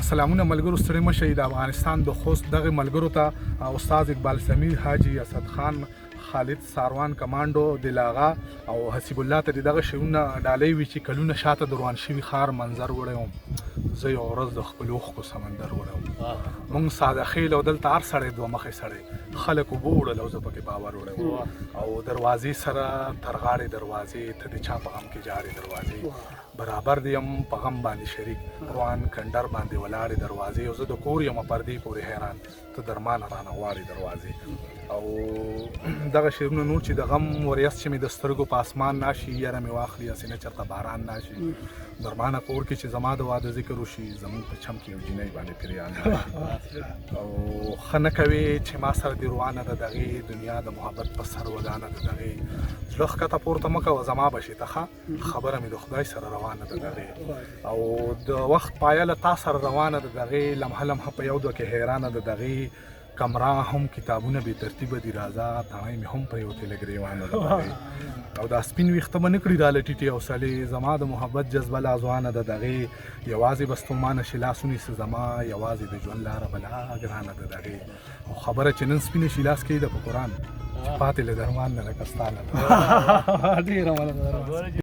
سلامونه ملګرو، ستړي مه شئ. د افغانستان د خوست دغه ملګرو ته، استاد اقبال سمیر، حاجي اسد خان، خالد ساروان، کمانډو دلاغا او حسیب الله ته دغه شعرونه ډالۍ وي چې کلونه شاته د روان شوي ښار منظر وړی وم، زه یوه ورځ د خپلو اوښکو سمندر وړی وم. موږ ساده خېل او دلته هر سړی دوه مخې سړی، خلک اوبه وړل او زه پکې باور وړی وم. او دروازې سره تر غاړې دروازې، ته د چا په غم کې جاړې دروازې، برابر دې یم په غم باندې شریک، روان کنډر باندې ولاړې دروازې، او زه د کور یم پردې پورې حیران، ته درمانه رانه غواړې دروازې. او دغه شعرونه نور چې د غم وریاس چې مې د سترګو په اسمان ناشي، یاره مې واخلي هسې نه چېرته باران ناشي، درمانه کور کې چې زما د واده ذکر وشي، زمونږ په چم کې یو جینۍ باندې پریان ناشي. او ښه نه کوې چې ما سره دې روانه ده، دغې دنیا د محبت په سر ودانه ده، دغې زړه ښکته پورته مه کوه زما به شي ته ښه، خبره مې د خدای سره روانه ده، دغې او د وخت پایه له تا سره روانه ده، دغې لمحه لمحه په یو دوه کې حیرانه ده، دغې کمره هم کتابونه بې ترتیبه دي، راځه تڼۍ مې هم پرېوتې له ګرېوانه ده، دغې او دا سپین ویښته به نه کړي راله ټیټې حوصلې، زما د محبت جذبه لا ځوانه ده، دغې یوازې به ستومانه شي لاس ونیسه زما، یوازې د ژوند لاره به لا ګرانه ده، دغې او خبره چې نن سپینه شي لاس کې ده په قرآن چې پاتې له درمان نه لکه ستا نه ده. ډېره مننه.